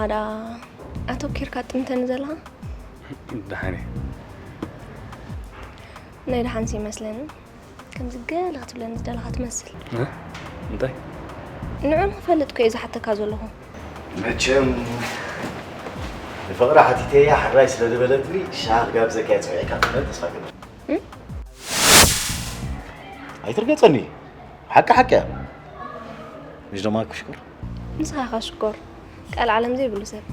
ኣዳ ኣተኪርካ ትጥምተኒ ዘለኻ? ደሓን እየ። ናይ ደሓንሲ ይመስለኒ። ከምዚ ገለ ክትብለኒ ዝደለኻ ትመስል። እ? እንታይ? ንዑ ንኽፈልጥ እኮ እየ ዝሓተካ ዘለኹ። መቸም ንፍቕሪ ሓቲተያ ሕራይ ስለ ዝበለትኒ ሻህ ክጋብዘካ እየ ጸዊዐካ ክትብል ተስፋ እገብር። እም? ኣይትርገጸኒ። ሓቂ ሓቂ እያ። ምሽ ደማ ክሽኮር። ንስኻ ኢኻ ሽኮር። ቀልዓለም ዘይብሉ ሰብ።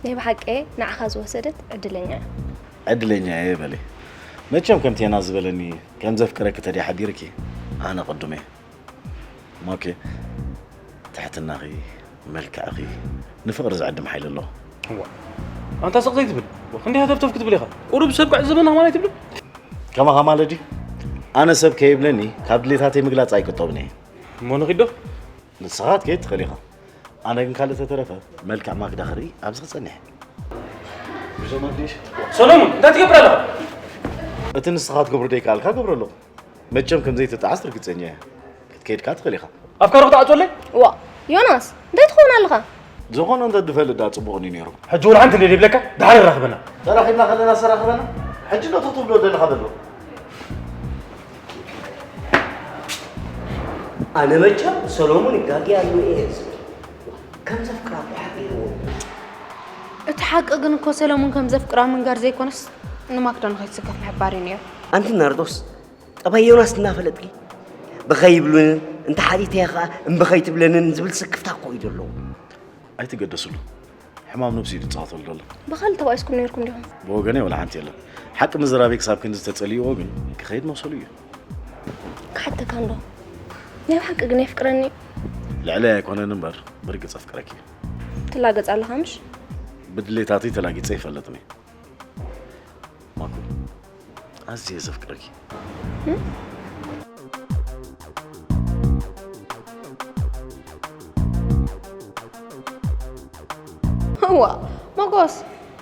ናይ ብሓቂ ንዓኻ ዝወሰደት ዕድለኛ እያ። ዕድለኛ እየ በሊ። መቸም ከምቲ ዮናስ ዝበለኒ ከም ዘፍቅረኪ ተድያ ሓቢርኪ ኣነ ቅዱም እየ። ኦኬ። ትሕትናኺ፣ መልክዕኺ ንፍቕሪ ዝዕድም ሓይሊ ኣለዎ። እዋ። ኣንታ ስቕ ዘይትብል? ክንደይ ሃተፍተፍ ክትብል ኢኻ? ቁሩብ ሰብ ክዕዘበና ከማን ኣይትብልን? ከማኻ ማለት ድዩ? ኣነ ሰብ ከይብለኒ ካብ ድሌታተይ ምግላጽ ኣይቅጠብን እየ። እሞ ንኺዶ? ንስኻ ክትከይድ ትኽእል ኢኻ። ኣነ ግን ካልእ ተተረፈ መልክዕ ማክዳ ክርኢ ኣብዚ ክጸንሕ። ብዞም ኣዴሽ። ሰሎሙን፣ እንታይ ትገብር ኣለኻ? እቲ ንስኻ ክትገብሮ ዘይከኣልካ ገብሮ ኣለኹ። መቸም ከም ዘይትጠዓስ ርግጸኛ እየ። ክትከይድካ ትኽእል ኢኻ። ኣፍካሩ ክትዓጽወለይ? ዋ፣ ዮናስ፣ እንታይ ትኸውን ኣለኻ? ዝኾነ እንተ ዝፈልጥ ደኣ ጽቡቕ እዩ ነይሩ። ሕጂ እውን ሓንቲ እንድየ ዘይብለካ፣ ድሓር ንራኸበና። ተራኺብና ከለና ዝተራኸበና፣ ሕጂ ነቶ ትብሎ ዘለኻ በሎ። ኣነ መቸም ሰሎሙን ይጋገ ኣሎ እየ ዝብል። ከም ዘፍቅራ እኮ ሓቢርዎ። እቲ ሓቂ ግን እኮ ሰለሙን ከም ዘፍቅራ ምንጋር ዘይኮነስ ንማክዳ ንኸይትስከፍ ምሕባር እዩ ነይሩ። ኣንቲ ናርዶስ፣ ጠባይ ዮናስ እናፈለጥኪ ብኸይብሉንን እንተ ሓቲተያ ኸዓ እምቢ ኸይትብለንን ዝብል ስክፍታ እኮ እዩ ዘለዎ። ኣይትገደስሉ። ሕማም ነብሲ እዩ ዝጻወተሉ ዘሎ። ብኻልእ ተባኢስኩም ነይርኩም ዲኹም? ብወገነይ ወላ ሓንቲ የለን። ሓቂ ምዝራበይ ክሳብ ክንዲ ዝተጸልይዎ ግን ክኸይድ መሰሉ እዩ። ክሓተካ እንዶ። ናይ ብሓቂ ግን የፍቅረኒ እዩ። ልዕለይ ኣይኮነን እምበር ብርግጽ ኣፍቅረኪ እዩ። ትላገጽ ኣለኻ ምሽ? ብድሌታተይ ተላጊጸ ይፈልጥኒ። ማኩ፣ ኣዝየ ዘፍቅረኪ። እዋ፣ ሞጎስ፣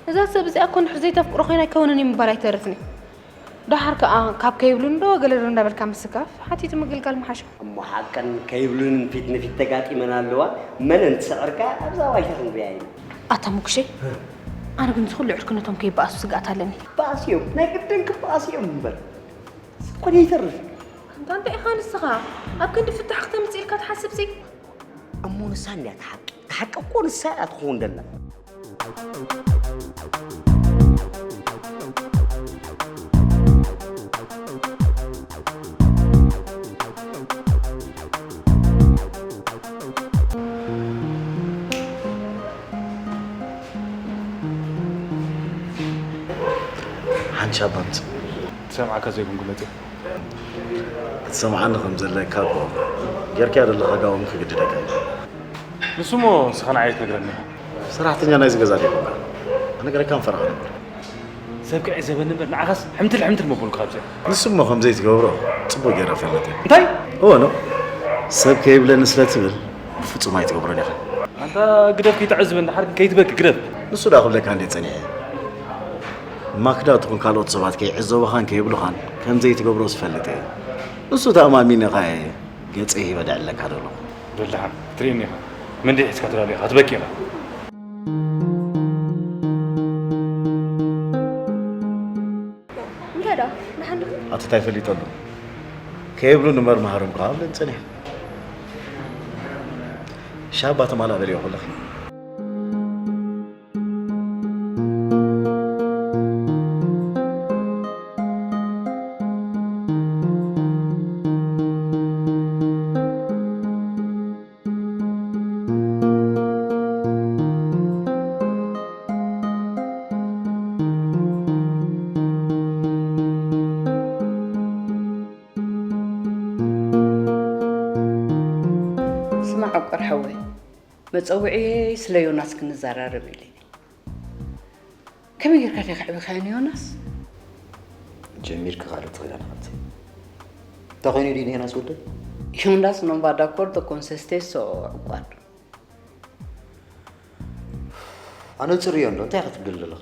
እዛ ሰብ እዚኣ እኮ እንድሕር ዘይተፍቅሮ ኮይና ኣይከውንን እዩ ምባል ኣይተርፍን እዩ። ደሓር ከኣ ካብ ከይብሉን ዶ ገለ ዶ እንዳበልካ ምስካፍ ሓቲቱ ምግልጋል ምሓሾ። እሞ ሓቀን ከይብሉንን ፊት ንፊት ተጋጢመን ኣለዋ፣ መነን ትስዕርካ ኣብዛ ባይታ ክንሪኣ ኢና። ኣታ ሙክሸይ፣ ኣነ ግን ዝኹሉ ዕርክነቶም ከይበኣሱ ስግኣት ኣለኒ። ክበኣሱ እዮም፣ ናይ ግድን ክበኣሱ እዮም እምበር። ሰብ ኮነ ይተርፍ። ኣንታ እንታይ ኢኻ ንስኻ? ኣብ ክንዲ ፍታሕ ክተምጽእ ኢልካ ትሓስብሲ? እሞ ንሳ እንድያ እቲ ሓቂ። እቲ ሓቂ እኮ ንሳ እያ ትኸውን ደላ። ሓንሻብ ኣምጽእ። ትሰምዓካ ዘይኮንኩ መጽእ። ክትሰምዓኒ ከም ዘለካ እኮ ጌርካዮ ዘለኻ ጋውን ክግድደካ እዩ። ንሱ እሞ ንስኻ ንዓይ ትነግረኒ ኢኻ። ሰራሕተኛ ናይዚ ገዛ ዘይኮንካ። ኣነግረካ ምፈረኻ ነበር። ሰብ ክዕዘበኒ እምበር ንዓኻስ ሕምትል ሕምትል መበልኩ ካብዚኣ። ንሱ እሞ ከም ዘይትገብሮ ጽቡቕ ጌረ እፈልጥ እየ። እንታይ? እወ ነው። ሰብ ከይብለኒ ስለ ትብል ብፍጹም ኣይትገብሮን ኢኻ። ኣንታ ግደፍ ከይትዕዝበኒ ድሓር ግን ከይትበኪ ግደፍ። ንሱ ደኣ ክብለካ እንዴ ጸኒሐ። ማክዳ ትኹን ካልኦት ሰባት ከይዕዘቡኻን ከይብሉኻን ከም ዘይትገብሮ ዝፈልጥ እየ። ንሱ ተኣማሚነ ኸኣ እየ ገጸይ ሂበ ደዕለካ ዘለኹ። በል ደሓን፣ ትርእየኒ ኢኻ። መንደይ ሒዝካ ትላለ ኢኻ፣ ትበኪ ኢኻ። እንታይ ደኣ? ደሓን ዲኹም? ኣቲ እንታይ ፈሊጠሉ? ከይብሉ ንመርማሃሮም ከኣ ብለን ጸኒሐ። ሻባ ተማላእ በልዮ ኩለኺ። ስማዕ፣ ዕቋር ሓወይ፣ መጸውዒየይ ስለ ዮናስ ክንዛራረብ ኢለ። ከመይ ጌርካ ዲኻ ኣዕቢኻዮ ንዮናስ? ጀሚርኪ ካልእ ትኽእሊ ኣይትሓትይ። እንታይ ኮይኑ ድዩ ንዮናስ ወደይ? Jonas non va d'accordo con se stesso, ዕቋር። ኣነ ጽርዮ እንዶ እንታይ ክትብል ዘለኻ?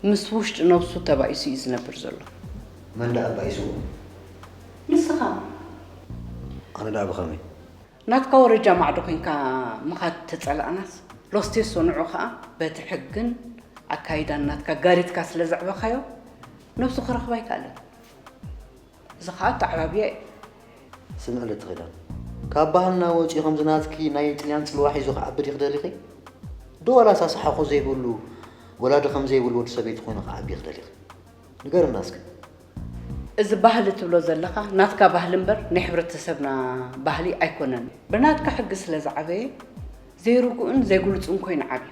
ምስ ውሽጢ ነብሱ ተባኢሱ እዩ ዝነብር ዘሎ። መን ደኣ ኣባኢስዎ? ንስኻ። ኣነ ደኣ ብኸመይ? ናትካ ወረጃ ማዕዶ ኮይንካ ምኻድ ተጸላእናስ፣ ፕሮሴሱ ንዑ ኸኣ በቲ ሕግን ኣካይዳን ናትካ ጋሪትካ ስለ ዘዕበኻዮ ነብሱ ክረኽባ ኣይከኣለን። እዚ ኸኣ ኣተዓባብያ እዩ። ስምዒ ለትኺዳን፣ ካብ ባህልና ወፂኡ ከምዚ ናትኪ ናይ ጥልያን ፅልዋ ሒዙ ክዓቢ ዲኺ ደሊኺ? ዶ ዋላ ሳስሓኹ ዘይብሉ ወላዲ ከም ዘይብሉ ወዲ ሰበይቲ ኮይኑ ክዓቢ ክደሊኺ? ንገርና እስኪ። እዚ ባህሊ ትብሎ ዘለኻ ናትካ ባህሊ እምበር ናይ ሕብረተሰብና ባህሊ ኣይኮነን። ብናትካ ሕጊ ስለ ዝዓበየ ዘይርጉእን ዘይግሉጽን ኮይኑ ዓብዩ።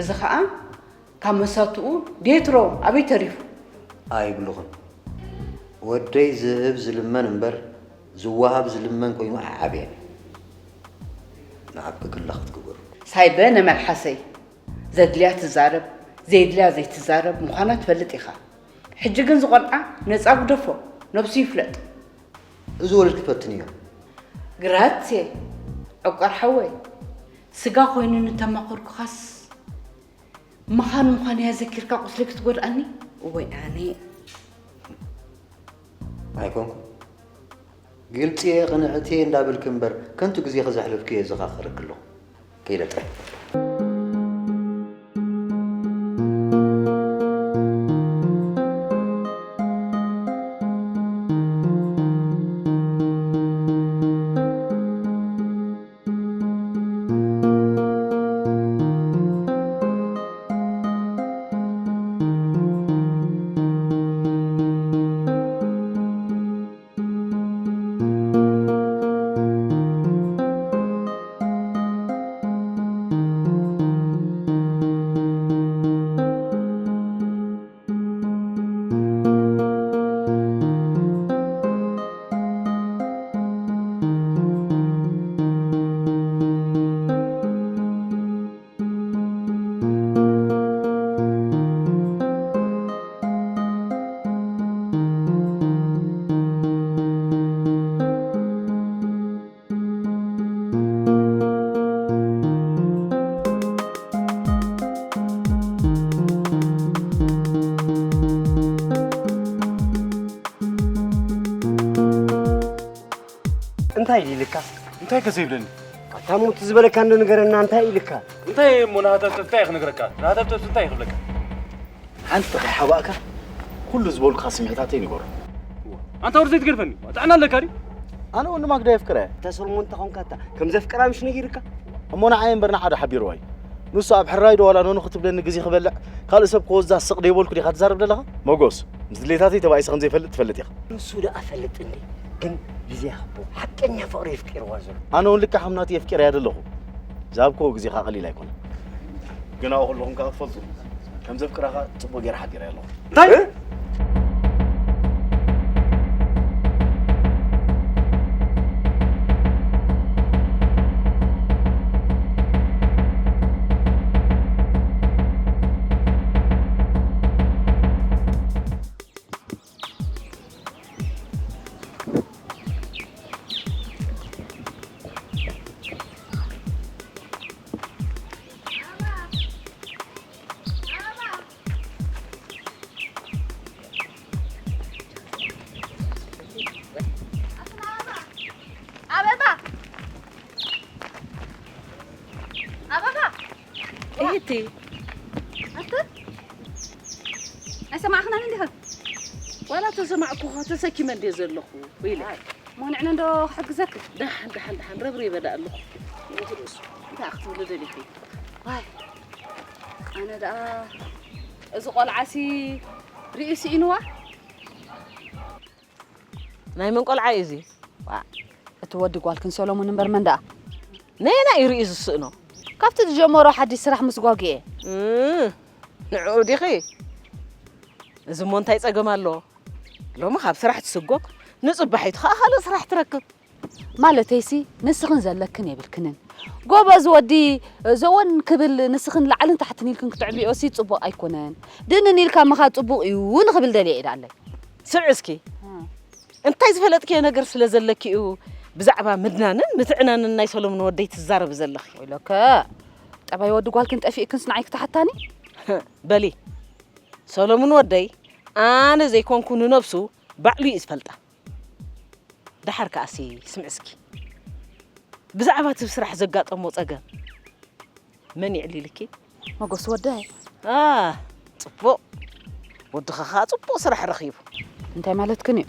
እዚ ኸኣ ካብ መሳትኡ ዴትሮ ኣበይ ተሪፉ? ኣይብልኹን። ወደይ ዝህብ ዝልመን እምበር ዝወሃብ ዝልመን ኮይኑ ኣይዓበየን። ንዓብ ክግላ ክትግበሩ። ሳይበ ነመልሓሰይ ዘድልያ ትዛረብ፣ ዘየድልያ ዘይትዛረብ ምዃና ትፈልጥ ኢኻ። ሕጂ ግን ዝቖልዓ ነጻ ግደፎ፣ ነብሱ ይፍለጥ። እዚ ወለድኪ ፈትንዮ። ግራትሴ፣ ዕቋር ሓወይ፣ ስጋ ኮይኑ እንተማኸርኩኻስ ምዃን ምዃን እያ ዘኪርካ ቁስለይ ክትጎድኣኒ? እወይ ኣነ። ኣይኮንኩ። ግልፂ እየ፣ ቅንዕቲ እየ እንዳበልኪ እምበር ከንቱ ግዜኺ ዘሕለፍክዮ እየ ዘኻኽረኪ ኣለኹ። ከይደ ጥራይ። እንታይ ኢልካ? እንታይ ከ ዘይብለኒ? ኣታ ሞት ዝበለካ እንዶ ንገረና፣ እንታይ ኢልካ? እንታይ እሞ ንሃተፍተፍ እንታይ ክነግረካ? ንሃተፍተፍ እንታይ ክብለካ? ሓንቲ ጥራይ ሓባእካ ኩሉ ዝበልኩኻ ስምዒታተይ ንገሮ። ኣንታ ወዲ ዘይትገድፈኒ፣ ጥዕና ኣለካ ድዩ? ኣነ ወንድማ ግዳይ ኣፍቅረ። እታ ሰሎሞን እንተኾንካ እታ ከም ዘፍቅራ ምሽ ነጊርካ? እሞ ንዓይ እምበር ንዓዶ ሓቢርዋ እዩ። ንሱ ኣብ ሕራይ ዶ ዋላ ኖኖ ክትብለኒ ግዜ ክበልዕ፣ ካልእ ሰብ ክወዛ ስቕ ደይበልኩ ዲኻ ትዛረብ ዘለኻ? መጎስ፣ ምስ ድሌታተይ ተባኢሰ ከም ዘይፈልጥ ትፈልጥ ኢኻ። ንሱ ደኣ ፈልጥ እንዴ፣ ግን ግዜ ይሃቦ። ሓቀኛ ፍቕሪ የፍቂርዋ ዘሎ። ኣነ እውን ልክዕ ከም ናቱ የፍቂረያ ዘለኹ። ዝሃብክዎ ግዜ ኸኣ ቀሊል ኣይኮነን። ግን ኣብኡ ከለኹም ከኣ ክትፈልጡ፣ ከም ዘፍቅራ ኸኣ ጽቡቕ ገይረ ሓቢረያ ኣለኹ። እንታይ? እ? ኣበባ! ኣበባ! እህቲ! ኣታ! ኣይሰማዕኽናን እንዲኻ? ዋላ ተሰማዕኩኻ ተሰኪመ እንድየ ዘለኹ ኢለ። ኣይ፣ ሞኒዕኒ እንዶ ክሕግዘኪ? ደሓን፣ ደሓን፣ ደሓን፣ ረብሪበ ደኣ ኣለኹ። ንእቲ ርእሱ፣ እንታይ ክትብሊ ደሊኺ? ዋይ፣ ኣነ ደኣ፣ እዚ ቆልዓሲ ርእዩ ስኢንዋ? ናይ መን ቆልዓ እዩ እዚ? ዋእ፣ እቲ ወዲ ጓልክን ሰሎሙን እምበር መን ደኣ? ነየናይ እዩ ርእዩ ዝስእኖ? ካብቲ ዝጀመሮ ሓድሽ ስራሕ ምስ ጓጉኤ። እም፣ ንዕኡ ዲኺ? እዚ እሞ እንታይ ጸገም ኣለዎ? ሎሚ ካብ ስራሕ ትስጎግ፣ ንጽባሒቱ ኸኣ ካልእ ስራሕ ትረክብ። ማለተይሲ፣ ንስኽን ዘለክን የብልክንን። ጎበዝ ወዲ፣ ዘወን ክብል ንስኽን ላዕልን ታሕትን ኢልክን ክትዕብልዮሲ ጽቡቕ ኣይኮነን። ድንን ኢልካ ምኻድ ጽቡቕ እዩ ንኽብል ደልየ እየ ደኣለይ። ስምዒ እስኪ፣ እ። እንታይ ዝፈለጥክዮ ነገር ስለ ዘለኪ እዩ ብዛዕባ ምድናንን ምትዕናንን ናይ ሰሎሙን ወደይ ትዛረቢ ዘለኺ? ወይለከ፣ ጠባይ ወዲ ጓልክን ጠፊእክንስ ንዓይ ክትሓታኒ? በሊ፣ ሰሎሙን ወደይ ኣነ ዘይኮንኩ ንነብሱ ባዕሉ እዩ ዝፈልጣ። ደሓር ከኣሲ ስምዒ እስኪ። ብዛዕባ እቲ ብስራሕ ዘጋጠሞ ጸገም መን ይዕሊልኪ? መጎስ ወደይ። አ ጽቡቕ። ወድኻ ኸኣ ጽቡቕ ስራሕ ረኺቡ። እንታይ ማለትክን እዩ?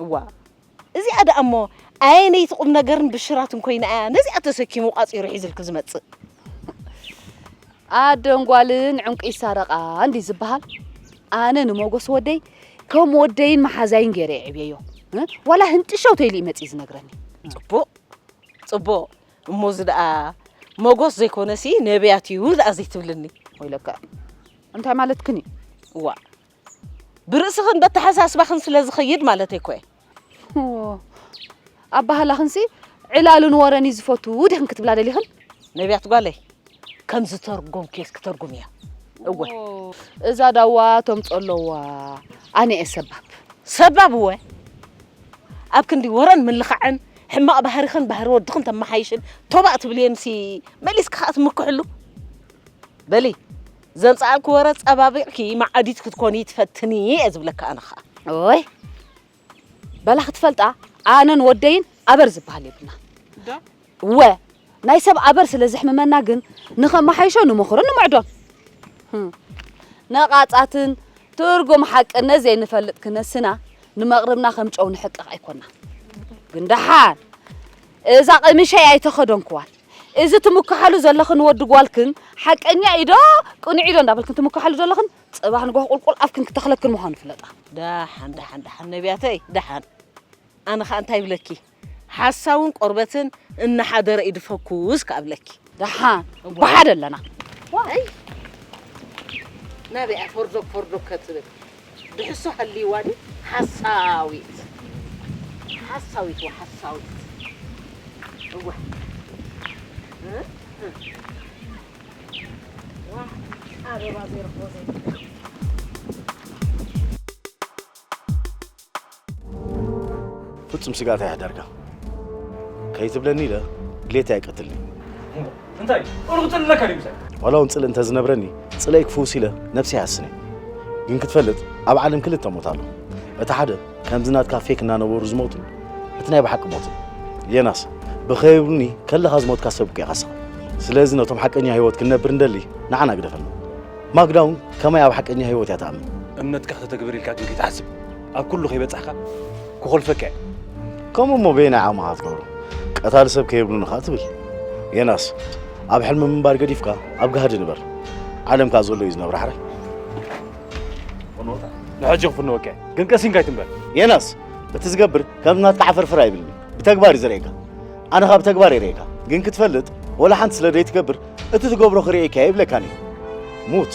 እዋ፣ እዚኣ ደኣ እሞ ኣየነይቲ ቁም ነገርን ብሽራትን ኮይና እያ ነዚኣ ተሰኪሙ ቋጺሩ ሒዝልኪ ዝመጽእ? ኣደን ጓልን ዕንቁ ይሳረቓ እንዲ ዝበሃል። ኣነ ንመጎስ ወደይ ከም ወደይን መሓዛይን ገይረ የዕብየዮ። እ? ዋላ ህንጥሸው ተይሉ እዩ መጺኡ ዝነግረኒ። ጽቡቕ፣ ጽቡቕ። እሞ እዚ ደኣ መጎስ ዘይኮነሲ ነብያት እዩ ደኣ ዘይትብልኒ? ወይለካ፣ እንታይ ማለትክን እዩ? እዋ፣ ብርእስኽን በተሓሳስባኽን ስለ ዝኸይድ ማለተይ እኮ እየ። ኦ፣ ኣባህላኽንሲ ዕላልን ወረን እዩ ዝፈቱ ድኽን ክትብላ ደሊኽን? ነብያት ጓለይ፣ ከም ዝተርጎምክዮ ክትተርጉምያ። እወ። ኦ፣ እዛ ዳዋ ተምጾ ኣለዋ። ኣነ እየ ሰባብ። ሰባብ እወ። ኣብ ክንዲ ወረን ምልኻዕን ሕማቕ ባህርኽን ባህሪ ወድኽን ተመሓይሽን ቶባእ ትብልየንሲ መሊስኪ ኸኣ ትምክሕሉ። በሊ፣ ዘምጻኣልኪ ወረ ጸባቢቕኪ መዓዲት ክትኮኒ ትፈትኒ እየ ዝብለካ ኣነ ኸኣ። ኦይ፣ በላ ክትፈልጣ ኣነን ወደይን ኣበር ዝበሃል የብልና። ዶ? እወ፣ ናይ ሰብ ኣበር ስለ ዘሕምመና ግን ንኸመሓይሾ ንመኽሮን ንምዕዶን። ህም። ነቓጻትን ትርጉም ሓቅነት ዘይንፈልጥ ክነስና ንመቕርብና ከም ጨው ንሕቅቕ ኣይኮና። ግን ደሓን እዛ ቀሚሸይ ኣይተኸደንክዋን። እዚ ትምክሓሉ ዘለኽን ወዲ ጓልክን ሓቀኛ ኢዶ ቅኑዕ ኢዶ እንዳበልክን ትምክሓሉ ዘለኽን ጽባሕ ንጎህ ቁልቁል ኣፍክን ክተኽለክን ምዃኑ ፍለጣ። ደሓን፣ ደሓን፣ ደሓን ነብያተይ፣ ደሓን። ኣነ ኸኣ እንታይ ይብለኪ? ሓሳውን ቆርበትን እናሓደረ ይድፈኩስ ከኣ ብለኪ። ደሓን፣ እዋ። ብሓደ ኣለና። ዋይ! ናበይ እያ ፈርዶክ ፈርዶክ ከትብል? ብሕሶ ሃልይዋ ድዩ? ሓሳዊት። ሓሳዊት፣ ዋ፣ ሓሳዊት። እዋ። እ? እ። ዋ፣ ኣበባ ዘይረኽቦ ዘይብሉ። ፍጹም ስግኣት ኣይሕደርካ። ከይትብለኒ ኢለ ድሌተይ ኣይቀትልን። እንታይ? ቁሩብ ጽልእለካ ድዩ ምሳይ? ዋላ እውን ጽልእ እንተዝነብረኒ፣ ጽልእይ ክፍውስ ኢለ ነብሰይ ይሃስን እየ። ግን ክትፈልጥ፣ ኣብ ዓለም ክልተ ሞት ኣሎ። እቲ ሓደ ከምዚ ናትካ ፌክ እናነበሩ ዝሞቱን እቲ ናይ ብሓቂ ሞትን። ዮናስ፣ ብኸይብሉኒ ከለኻ ዝሞትካ ሰብ እኮ ኢኻ ንስኻ። ስለዚ ነቶም ሓቀኛ ህይወት ክንነብር እንደሊ ንዓና ግደፈና። ማግዳ እውን ከማይ ኣብ ሓቀኛ ህይወት እያ ትኣምን። እምነትካ ከተተግብር ኢልካ ግን ከይትሓስብ፣ ኣብ ኩሉ ከይበጻሕካ ክኾልፈካ እየ። ከምኡ እሞ በየናይ ዓቕምኻ ክትገብሮ? ቀታሊ ሰብ ከየብሉኒ ኸኣ ትብል። ዮናስ፣ ኣብ ሕልሚ ምንባር ገዲፍካ ኣብ ጋህዲ ንበር። ዓለም ከኣ ዘሎ እዩ ዝነብራ ሕራይ። ንሕጂ ክፍንወካ እየ፣ ግን ቀሲንካ ኣይትንበር። ዮናስ፣ እቲ ዝገብር ከም ናትካ ዓፈርፍር ኣይብልኒ። ብተግባር እዩ ዘርእየካ። ኣነ ኸኣ ብተግባር የርእየካ። ግን ክትፈልጥ፣ ወላ ሓንቲ ስለ ዘይትገብር፣ እቲ ትገብሮ ክርእየካ እየ ይብለካን እየ። ሙት።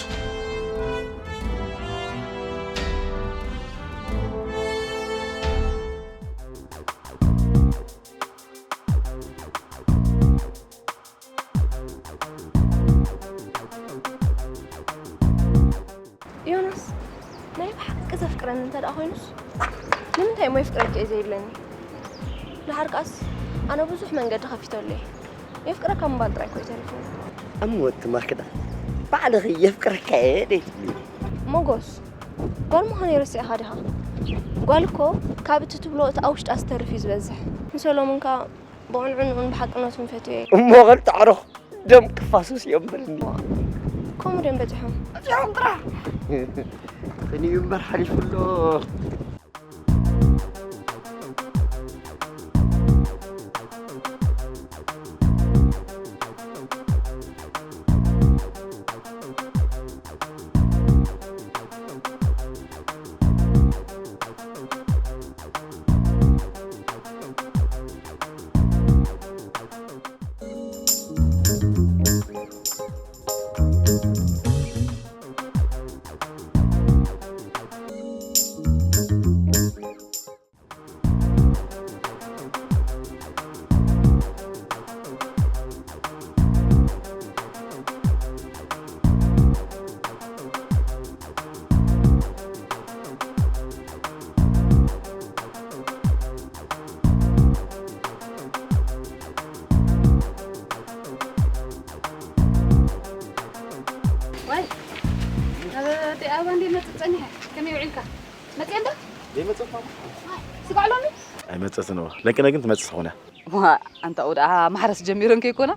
ዮናስ፣ ናይ ብሓቂ ዘፍቅረኒ እንተ ደኣ ኮይኑስ፣ ንምንታይ እሞ የፍቅረኪ እየ ዘይብለኒ? ደሓር ከኣስ፣ ኣነ ብዙሕ መንገዲ ከፊተሉ እየ። የፍቅረካ ምባል ጥራይ እኮ እዩ ተሪፉኒ። እሞ እቲ ማክዳ፣ ባዕልኺ የፍቅረካ እየ ደይ ትብሊ? ሞጎስ፣ ጓል ምዃነይ ረሲዕኻ ዲኻ? ጓል እኮ ካብ እቲ ትብሎ እቲ ኣብ ውሽጣ ዝተርፍ እዩ ዝበዝሕ። ንሰሎሙን ከኣ ብቕንዕንኡን ብሓቅነቱን ፈትዮ እየ። እሞ ቐልጣዕሮኽ ደም ክፋስስ እዮም በልኒ። ከምኡ ድዮም በጺሖም? በጺሖም ጥራሕ። ጽንዩ እምበር ሓሊፉ ኣሎ። ዋይ፣ ኣደ ኣበባ እንዴ መጽእ ጸኒሐ፣ ከመይ ውዒልካ? መጽእ እንዶ? ዘይመጽእ እኳ። ስጋዕ ሎሚ? ኣይመጸትን እዋ። ለቅነ ግን ትመጽእ ትኾነ። ዋ፣ ኣንታኡ ደኣ ማሕረስ ጀሚረን ከይኮና?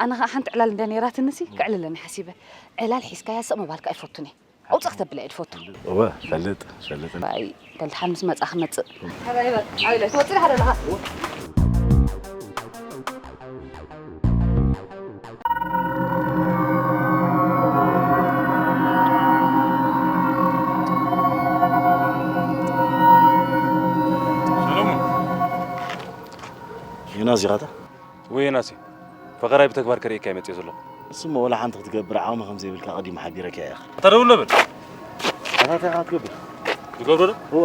ኣነ ኸዓ ሓንቲ ዕላል እንዳ ነይራትንሲ፣ ከዕልለኒ ሓሲበ። ዕላል ሒዝካያ ስቕ ምባልካ ኣይፈቱን እየ። ኣውፅእ ክተብለ እየ ዝፈቱ። እወ፣ ፈልጥ፣ ፈልጥ። ባይ፣ በል ደሓን ምስ መጻ ክመጽእ። ትወጽእ ዲኻ ኣለኻ? ሰለሙን። ዮናስ ኢኻ ኣታ? ወይ ዮናስ፣ ፈኸራይ ብተግባር ከርእየካ እየ መጽየ ዘለኹ። እሱማ ወላ ሓንቲ ክትገብር ዓቕሚ ከም ዘይብልካ ቀዲሙ ሓቢረካ እየ። ኣታ ደው በል። ኣታ እንታይ ኢኻ ክትገብር? ትገብሮ ዶ? እወ።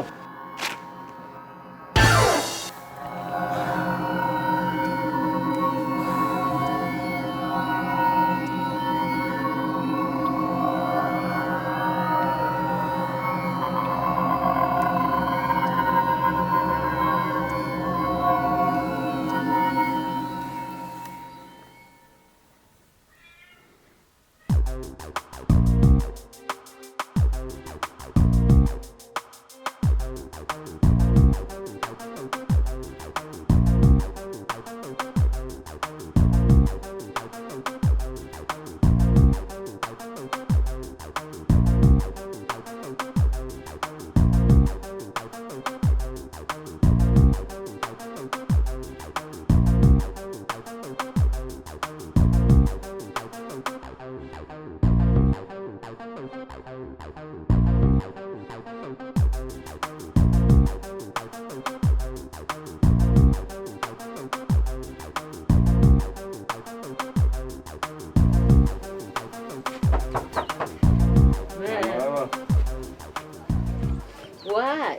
ዋይ፣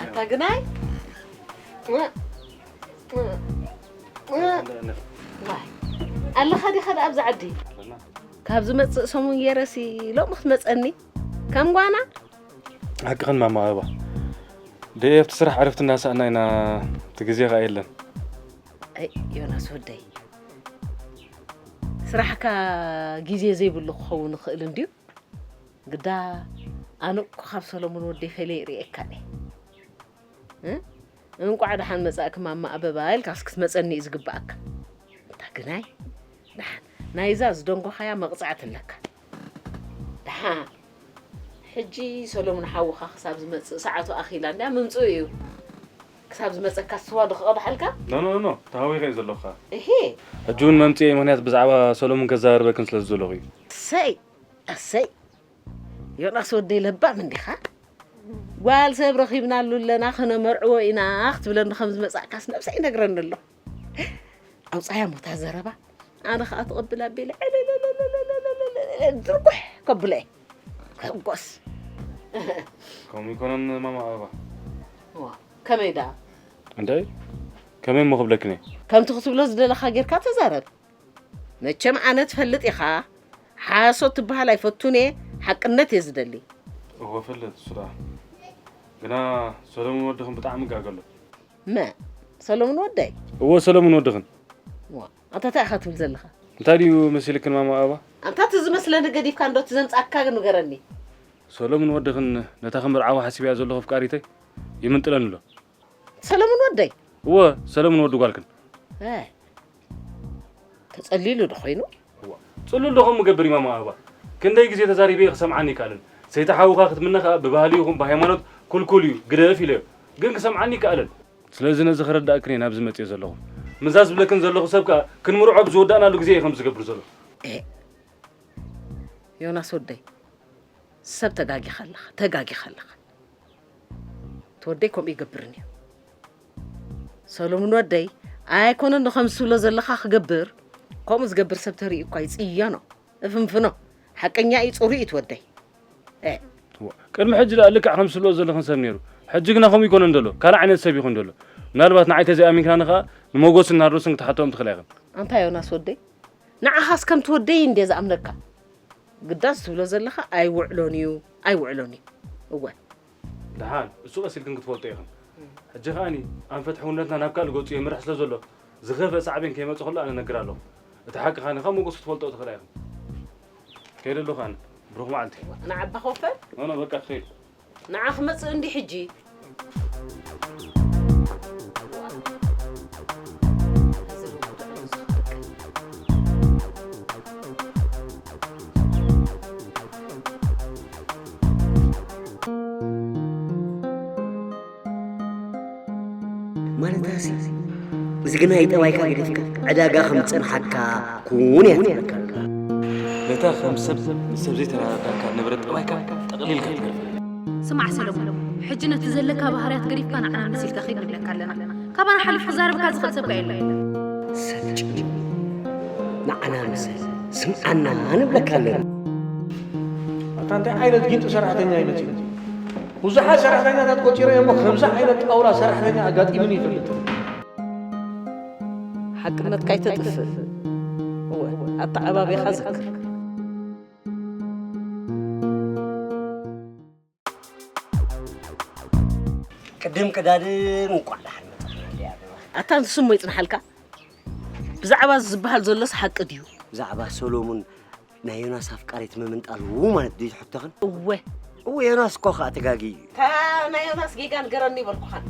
ኣታ ግናይ። ዋይ፣ ኣለኻ ዲኻ ደኣ ኣብዚ ዓዲ? ካብ ዝመጽእ ሰሙን ገይረሲ ሎሚ ክትመጸኒ? ከም ጓና? ሓቅኽን ማማ ኣበባ። ደይ ኣብቲ ስራሕ ዕረፍቲ እናሰኣና ኢና፣ እቲ ግዜ ኸኣ የለን። ኣይ፣ ዮናስ ወደይ። ስራሕካ ግዜ ዘይብሉ ክኸውን ይኽእል እንድዩ። ግዳ ኣነ እኮ ካብ ሰሎሞን ወደይ ፈለየ ይርእየካ እየ። እ? እንቋዕ ደሓን መጻእኪ ማማ ኣበባ ኢልካስ ክትመጸኒ እዩ ዝግብኣካ። እንታ ግናይ፣ ደሓን ናይዛ ዝደንጎኻያ መቕጻዕቲ ኣለካ። ደሓን ሕጂ ሰሎሙን ሓውኻ ክሳብ ዝመጽእ ሰዓቱ ኣኺላ እንድያ ምምጽኡ እዩ። ክሳብ ዝመጸካ ስዋ ዶ ክቐድሓልካ? ኖ፣ ኖ፣ ኖ፣ ተሃዊኸ እየ ዘለኹ ኸኣ። እሂ። ሕጂ እውን መምጽኤ ምኽንያት ብዛዕባ ሰሎሙን ከዘራርበክን ስለ ዝደለኹ እዩ። እሰይ፣ እሰይ። ዮናስ ወደይ ለባም እንዲኻ? ጓል ሰብ ረኺብናሉ ኣለና፣ ክነመርዕዎ ኢና ክትብለኒ ከም ዝመጻእካስ ነብሰይ ይነግረኒ ኣሎ። ኣውጻያ ሞታ ዘረባ። ኣነ ኸኣ ትቕብል ኣቢለ ዕልልልልልልልልልል ድርጉሕ ከብሎ እየ። ከጎስ። ከምኡ ይኮነን ማማ ኣበባ። ዋ፣ ከመይ ደኣ? እንታይ? ከመይ እሞ ክብለክን እየ? ከምቲ ክትብሎ ዝደለኻ ጌርካ ተዛረብ። መቸም ኣነ ትፈልጥ ኢኻ፣ ሓሶት ትበሃል ኣይፈቱን እየ፣ ሓቅነት እየ ዝደሊ። እወ፣ እፈልጥ እሱ ደኣ። ግና ሰሎሙን ወድኽን ብጣዕሚ ጋገሎ። መ? ሰሎሙን ወደይ? እወ፣ ሰሎሙን ወድኽን። ዋ፣ ኣታ እንታይ ኢኻ ትብል ዘለኻ? እንታይ ድዩ መሲልክን ማማ ኣበባ? ኣንታ እቲ ዝመስለኒ ገዲፍካ እንዶ እቲ ዘምጻእካ ንገረኒ። ሰሎሙን ወድኽን ነታ ክምርዓዋ ሓሲበያ ዘለኹ ኣፍቃሪተይ ይምንጥለኒ ኣሎ። ሰለሙን ወደይ? እወ፣ ሰለሙን ወዲ ጓልክን። እ፣ ተጸሊሉ ዶ ኮይኑ? እዋ፣ ጽሉል ዶ ከምኡ ገብር እዩ ማማ ኣበባ? ክንደይ ግዜ ተዛሪበ ክሰምዓኒ ይከኣልን። ሰይቲ ሓውኻ ክትምነ ከኣ ብባህሊ ይኹን ብሃይማኖት ኩልኩል እዩ፣ ግደፍ ኢለዮ። ግን ክሰምዓኒ ይከኣልን። ስለዚ ነዚ ከረዳእክን እየ ናብዚ መጽየ ዘለኹ። ምዛ ዝብለክን ዘለኹ ሰብ ከኣ ክንምርዖ ብዝወዳእናሉ ግዜ እየ ከም ዝገብር ዘሎ። ኤ፣ ዮናስ ወደይ፣ ሰብ ተጋጊኻ ኣለኻ፣ ተጋጊኻ ኣለኻ። እቲ ወደይ ከምኡ ይገብርን እዩ። ሰሎሙን ወደይ፣ ኣይኮነን ዶ ከምዚ ትብሎ ዘለኻ ክገብር? ከምኡ ዝገብር ሰብ ተርኢ እኳ ይጽየኖ፣ እፍንፍኖ። ሓቀኛ እዩ፣ ጽሩይ እዩ እቲ ወደይ። እ። እዋ፣ ቅድሚ ሕጂ ደኣ ልክዕ ከምዚ ትብሎ ዘለኽን ሰብ ነይሩ። ሕጂ ግና ከምኡ ይኮነን ዘሎ፣ ካልእ ዓይነት ሰብ ይኹን ዘሎ። ምናልባት ንዓይ ተዘይኣሚንክናኒ ከኣ ንሞጎስን ናርዶስን ክትሓትኦም ትኽእላ ኢኽን። ኣንታ ዮናስ ወደይ፣ ንዓኻስ ከምቲ ወደይ እንድየ ዝኣምነካ። ግዳስ ትብሎ ዘለኻ ኣይውዕሎን እዩ፣ ኣይውዕሎን እዩ። እወ። ደሓን፣ እሱ ቀስ ኢልክን ክትፈልጦ ኢኽን። ሕጂ ከኣኒ ኣንፈት ሕውነትና ናብ ካልእ ገጹ የምርሕ ስለ ዘሎ፣ ዝኸፍአ ሳዕቤን ከይመጽእ ከሎ ኣነ እነግር ኣለኹ። እቲ ሓቂ ከኣኒ ካብ ሞጎስ ክትፈልጦ ትኽእላ ኢኽን። ከይደ ኣለኹ ኣነ። ብሩኽ መዓልቲ። ንዓባ ኮፈል? ኖ፣ ኖ፣ በቃ ክኸይድ። ንዓ ክመጽእ እንዲ ሕጂ። እዚ ርጉድ ኣነ ዝኽርቅ። እዚ ግናይ ጠባይካ ገዲፍካ ዕዳጋ ከም ዝጸንሓካ ኩን እያ ትብለካ። ነታ ከም ሰብ ምስ ሰብ ዘይተረዳዳእካ ዝነበረ ጠባይካ ጠቕሊልካ ትገርፈ። ስማዕ ሰለሙን፣ ሕጂ ነቲ ዘለካ ባህርያት ገዲፍካ ንዓና መሲልካ ኪድ ንብለካ ኣለና። ካባና ሓሊፉ ክዛረበካ ዝኽእል ሰብ ከ የለን። ሰልጭን ንዓና ምሰል ስምዓና ንብለካ ኣለና። ኣታ እንታይ ዓይነት ጊንጢ ሰራሕተኛ ይመጽእ? ብዙሓት ሰራሕተኛታት ቆጺረ እሞ ከምዚ ዓይነት ጣውላ ሰራሕተኛ ኣጋጢሙኒ ይፈልጥ። ሓቅነትካ ኣይተጥፍእ። እወ፣ ኣተዓባቢኻ ዘክር። ቅድም ቅዳድም እንቋዕ ደሓን መጻእና እንዲ ኣበባ። ኣታ ንሱ እሞ ይጽንሓልካ። ብዛዕባ እዚ ዝበሃል ዘሎስ ሓቂ ድዩ? ብዛዕባ ሰሎሙን ናይ ዮናስ ኣፍቃሪት ምምንጣል ው ማለት ድዩ ትሕተኽን? እወ። እወ ዮናስ እኮ ኸኣ ተጋጊ እዩ። እታ ናይ ዮናስ ጌጋ ንገረኒ ይበልኩኻን።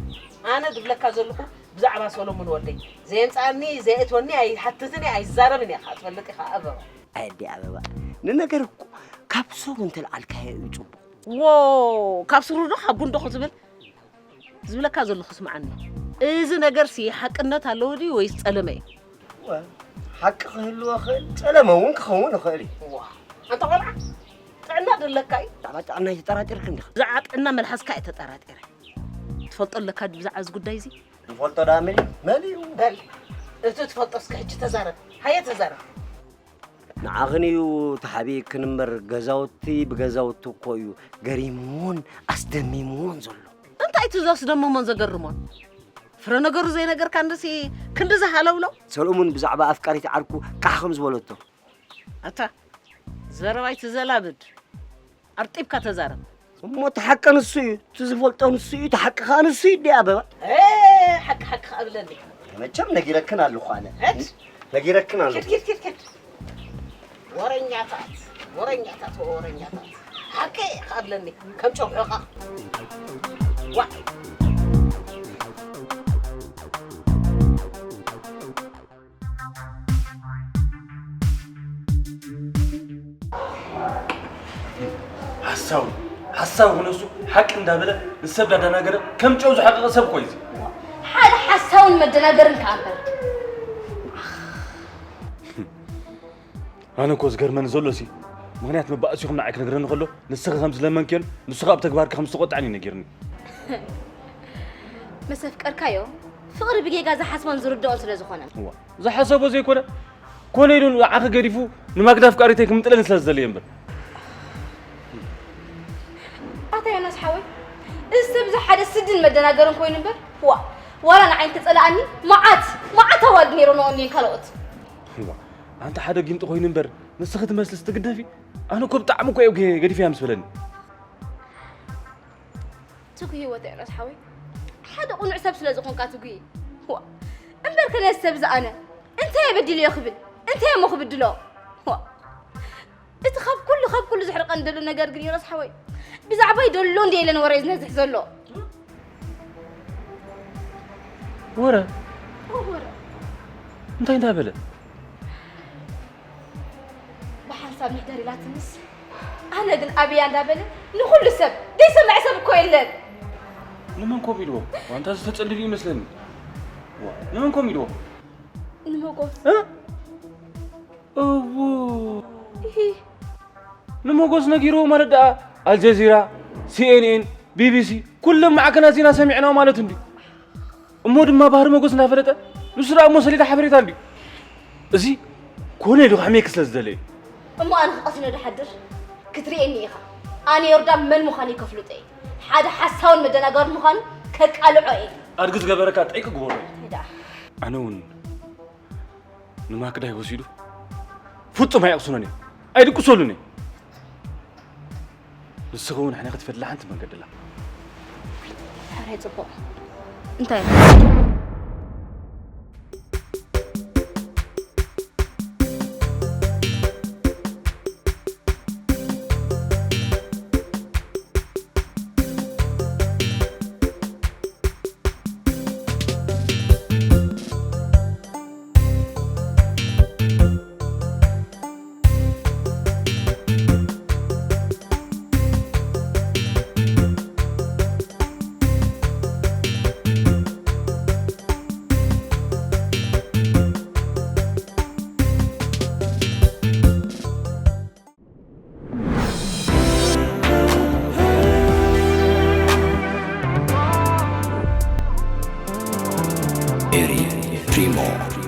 ኣነ ድብለካ ዘለኹ ብዛዕባ ሰሎሙን ወደይ። ዘየምጻኣኒ ዘየእትወኒ ኣይሓትትን እየ ኣይዛረብን እየ ኸኣ ትፈልጥ ኢኻ ኣበባ። ኣዲ ኣበባ ንነገር እኮ ካብ ሶብ እንተልዓልካዮ እዩ ጽቡቕ። ዎ ካብ ስሩ ዶ ካብ ጉንዶ ክትብል ዝብለካ ዘለኹ ስምዓኒ። እዚ ነገርሲ ሓቅነት ኣለዎ ድዩ ወይስ ጸለመ እዩ? እወ፣ ሓቂ ክህልዎ ይኽእል፣ ጸለመ እውን ክኸውን ይኽእል እዩ። እዋ፣ ኣንታ ቆልዓ ጥዕና ደለካ እዩ። ብዛዕባ ጥዕና ይተጠራጢርክ እንዲኻ? ብዛዕባ ጥዕና መልሓስካ እየ ተጠራጢረ። ትፈልጦ ኣለካ ድዩ ብዛዕባ እዚ ጉዳይ እዚ? ዝፈልጦ ደኣ መን እዩ? መን እዩ? በል፣ እቲ ትፈልጦ እስከ ሕጂ ተዛረብ። ሃየ ተዛረብ። ንዓኽን እዩ ተሓቢእክን እምበር ገዛውቲ ብገዛውቲ እኮ እዩ ገሪምዎን ኣስደሚምዎን ዘሎ። እንታይ እቲ ዘስደምሞን ዘገርሞን? ፍረ ነገሩ ዘይነገርካንሲ ክንድዚ ሃለውለው? ሰሎሙን ብዛዕባ ኣፍቃሪት ዓርኩ ቃሕ ከም ዝበለቶ። ኣታ ዘረባ ኣይትዘላብድ። ኣርጢብካ ተዛረብ። እሞ እቲ ሓቂ ንሱ እዩ፣ እቲ ዝፈልጦ ንሱ እዩ፣ እቲ ሓቂ ከዓ ንሱ እዩ እንዲ ኣበባ። ኤ፣ ሓቂ ሓቂ ከኣ ብለኒ። መቸም ነጊረክን ኣለኹ ኣነ። ሕድ ነጊረክን ኣለኹ። ኪድ ኪድ ኪድ ኪድ። ወረኛታት፣ ወረኛታት፣ ወረኛታት። ሓቂ ከኣ ብለኒ ከም ጨጉዕኻ። ዋ። ሓሳዊ ሓሳዊ ክነሱ ሓቂ እንዳበለ ንሰብ ዳዳናገረ ከም ጨው ዝሓቀቐ ሰብ እኮ እዩ። ሓደ ሓሳውን መደናገርን ከኣ እምበር። ኣነ እኮ ዝገርመኒ ዘሎ ሲ ምክንያት መባእሲኹም ንዓይ ክነግረኒ ከሎ ንስኺ ከም ዝለመንክዮን ንሱ ካብ ተግባርኪ ከም ዝተቆጣዕን እዩ ነጊርኒ። መሰፍቀርካዮ ፍቕሪ ብጌጋ ዝሓስቦን ዝርድኦን ስለ ዝኾነ። እዋ ዝሓሰቦ ዘይኮነ ኮነ ኢሉ ንዓኺ ገዲፉ ንማግዳ ኣፍቃሪተይ ክምጥለኒ ስለ ዝደለየ እምበር። ኣታ ዮናስ ሓወይ እዚ ሰብ እዚ ሓደ ስድን መደናገርን ኮይኑ እምበር ዋ ዋላ ንዓይ እንተጸላኣኒ መዓት መዓት ኣዋልድ ነይሮ ንኦኒን ካልኦት። እዋ ኣንታ ሓደ ጊንጢ ኮይኑ እምበር ንስኺ ትመስልስ ትግደፊ ኣነ እኮ ብጣዕሚ እኮ እየ ገዲፈያ ምስ በለኒ። ትጉሂ ወተይ ራስ ሓወይ ሓደ ቁኑዕ ሰብ ስለ ዝኾንካ ትጉሂ ዋ እምበር ከነስ ሰብ ዝኣነ እንታይ በዲልዮ ክብል እንታይ እሞ ክብድሎ ዋ እቲ ካብ ኩሉ ካብ ኩሉ ዝሕርቀን ደሎ ነገር ግን ዮናስ ሓወይ ብዛዕባይ ደሎ እንደ ኢለን ወረ ዝነዝሕ ዘሎ ወረ ወረ እንታይ እንዳበለ ብሓንሳብ ምሕደር ኢላትንስ ኣነ ግን ኣብያ እንዳበለ ንኹሉ ሰብ ደይሰምዕ ሰብ እኮ የለን። ንመን ኮም ኢልዎ ዋንታ ዝተጸልል እዩ መስለኒ። ንመን ኮም ኢልዎ? ንመጎስ። እዎ ንመጎስ ነጊርዎ ማለት ደኣ ኣልጀዚራ፣ ሲኤንኤን፣ ቢቢሲ ኩለን ማዕከናት ዜና ሰሚዕናዎ ማለት እንድዩ። እሞ ድማ ባህሪ መጎስ እናፈለጠ ንሱ ደኣ እሞ ሰሌዳ ሓበሬታ እንድዩ። እዚ ኮነ ኢሉ ክሕሜኪ ስለ ዝደለየ እዩ። እሞ ኣነ ክቐስነ ዶ ሓድር ክትርእየኒ ኢኻ። ኣነ ዮርዳን መን ምዃነይ ከፍልጦ እየ። ሓደ ሓሳውን መደናገርን ምዃኑ ከቃልዖ እየ። ኣድጊ ዝገበረካ ጠይቂ ግበሮ እዩ። እንታይ ደኣ? ኣነ እውን ንማክዳይ ወሲዱ ፍጹም ኣይቕስኖን እየ። ኣይድቅሰሉን እየ። ንስኺ እውን ሕነ ክትፈድላ ሓንቲ መንገዲ ኣላ። ሕራይ ጽቡቕ። እንታይ? Eri Primo.